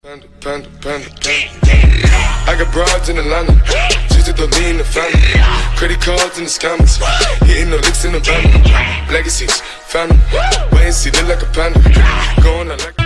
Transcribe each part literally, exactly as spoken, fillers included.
Panda, panda, panda, panda. I got broads in Atlanta, just to lean the family. Credit cards and the scammers, hitting the licks in the van. Legacies, family, wait and see, look like a panda. Going out like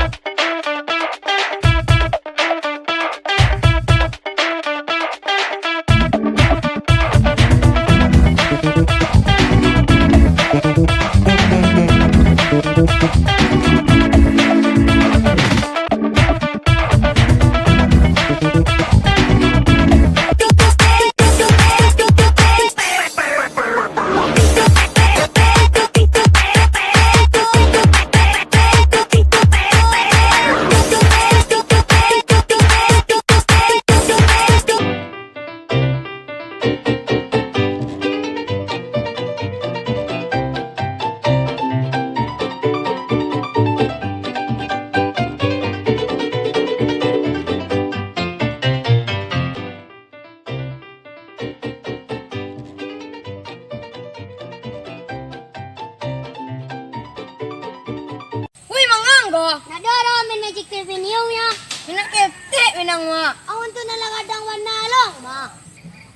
Wih, mangang ko? Nak doh main Magic Premium nyo. Nak ketek pinang, Mak. Awan tu nan lah gadang warna along, Mak.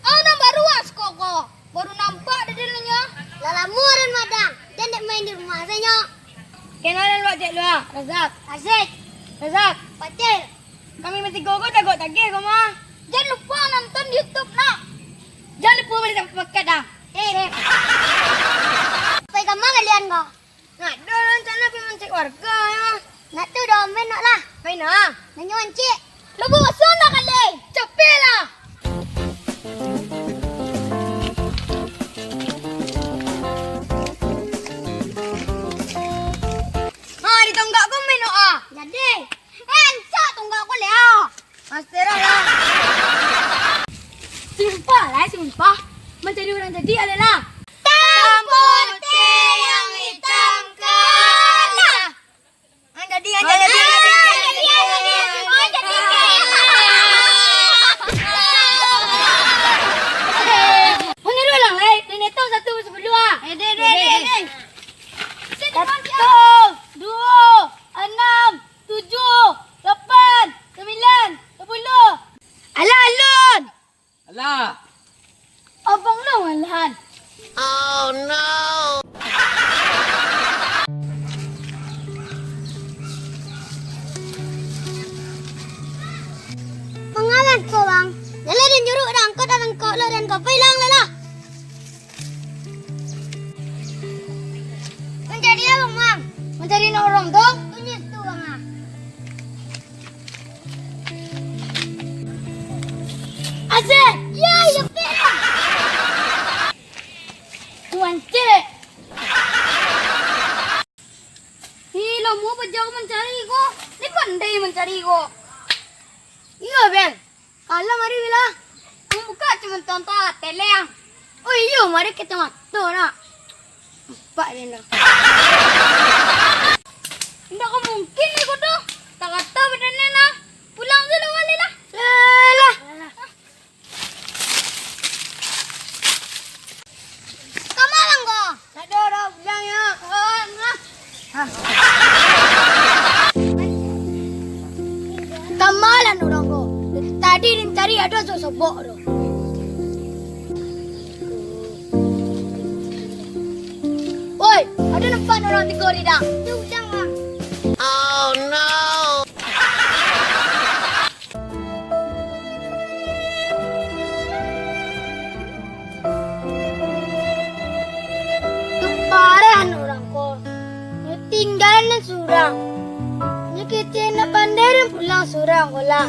Awan nan baru ah, siko ko. Baru nampak dadalanyo. Lah lamo den madang. Den dek main di rumah sajo. Kenalan wak cek lu ah, Razak. Azik. Razak. Fatil. Kami batigo ko tagok tageh ko mah. Jan lupo nonton di YouTube nak. Jan lupo bali paket dah. Eh, eh. Pai kama kalian ko? Nak ado rencana pai mancik warga yo. Nak tu doh main nak lah. Main ah. Nanyo mancik. Lo bawa sana kali. Capek lah. Ha, di tonggak ko main ah. Jadi. Eh, ancak tonggak ko leh ah. Astagfirullah. Sumpah lah, sumpah. Mancari urang jadi alek lah. Hitam putih yang hitam kalah. Yang jadi, yang jadi, yang jadi, yang jadi, yang jadi. Mana dua orang lain? Nenek tahu satu sepuluh ah. Eh, deh, deh, deh, deh. Satu, dua, enam, tujuh, lapan, sembilan, sepuluh. Alah, alun. Alah. Abang lah malahan. Oh no. Mangalah ko, Bang. Jalan dan juruk dah angkot dah angkot lo dan kau hilang lah lah. Mancari apo, Bang? Mancari nak urang tu. Tunjuk tu, Bang, ah. Asyik. Ya, ya, Bang. Tuan cek. Ih, lamo bajauah mancari ko. Ni pandai mancari ko. Iyo, Bang. Alah, mari lah. Mambuka cuma tonton tele ang. Oh iyo, mari kacamato nak. Nampak dia dah. Indak ka mungkin iko tu. Tak kata badan ni nah. Pulang tu lah balik lah. Lah, lah. Ka ma, Bang, ko? Ndak ado, ado, pulang yo. Oh, nah. Ka ma lah urang ko? Tadi dincari ado sobok-sobok tu. Oi, ado nampak urang tigo di dang? Tu pulang, Bang. Oh no. Kaparehan urang ko, nyo tinggalan surang. Nyo kecek nak pandai den pulang surang ko lah.